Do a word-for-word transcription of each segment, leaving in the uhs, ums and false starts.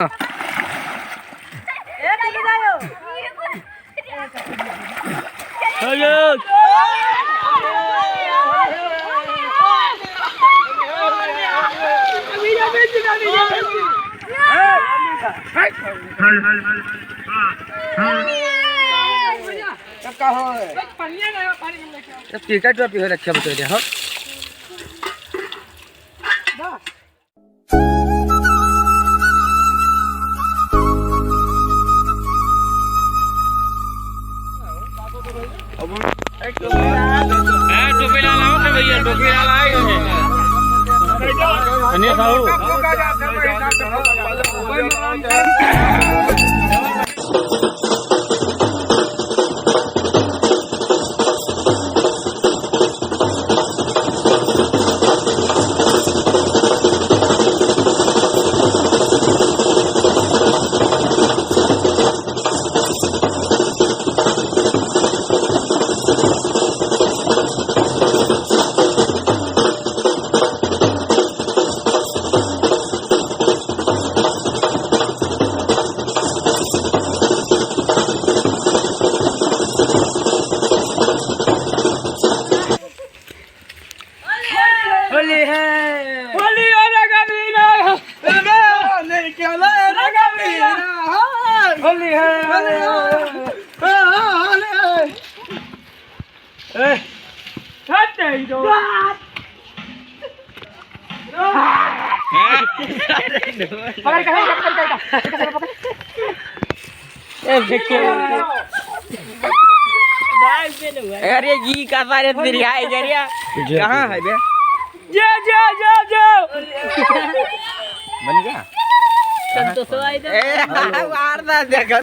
तब का हो? तब टिकट वापी हो रखे बता दे, हाँ? ए, टोपी लाल आओ ना भैया, टोपी लाल आए हैं। अनिल साहू। होली है। होली है रे गवीरा। होली है। होली है। ए, हट नहीं दो। पकड़, पकड़, पकड़, पकड़, पकड़, पकड़। ए, देखिए। अरे, ई का सारे बिरिया है, गरिया। कहाँ है बे? जा, जा, जा, जा। बन गया? संतोष भाई तो ए, मारदा देखत।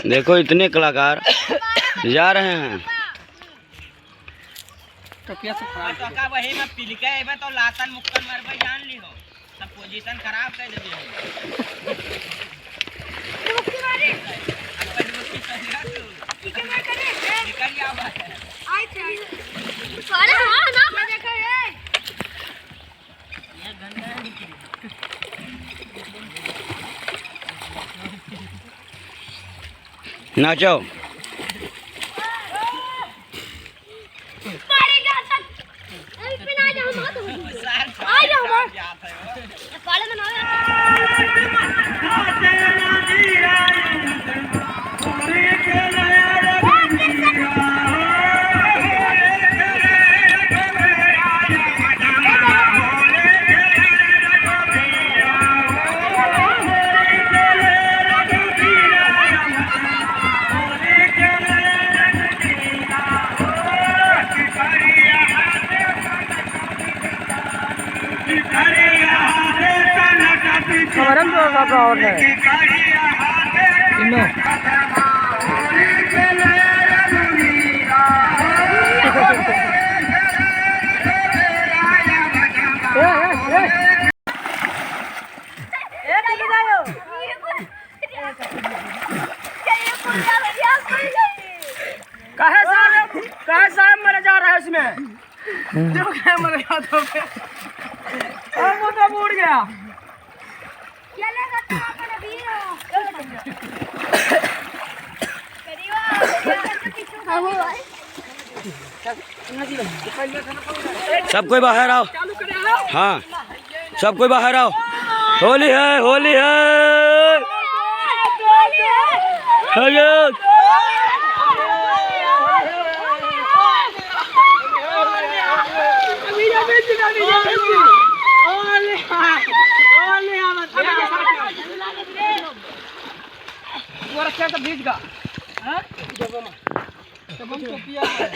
देखो, इतने कलाकार जा रहे हैं। तो का वही में पिलके एबे तो लातन मुक्कन मरबे, जान ली हो। सब पोजीशन खराब कर देबे हम। निकल जा बाहर। नाचो। करम तो बाबा और है। इन्नो। ए, ए, ए। काहे साहब, काहे साहब मरे जा रहा है इसमें? जो क्या मर गया तो क्या? अब वो तो उड़ गया। सब कोई बाहर आओ। हाँ, सब कोई बाहर आओ। होली है, होली है। होली। तुम्हारा क्या तो भीग गा? हाँ? जब हम, जब हम टोपिया है।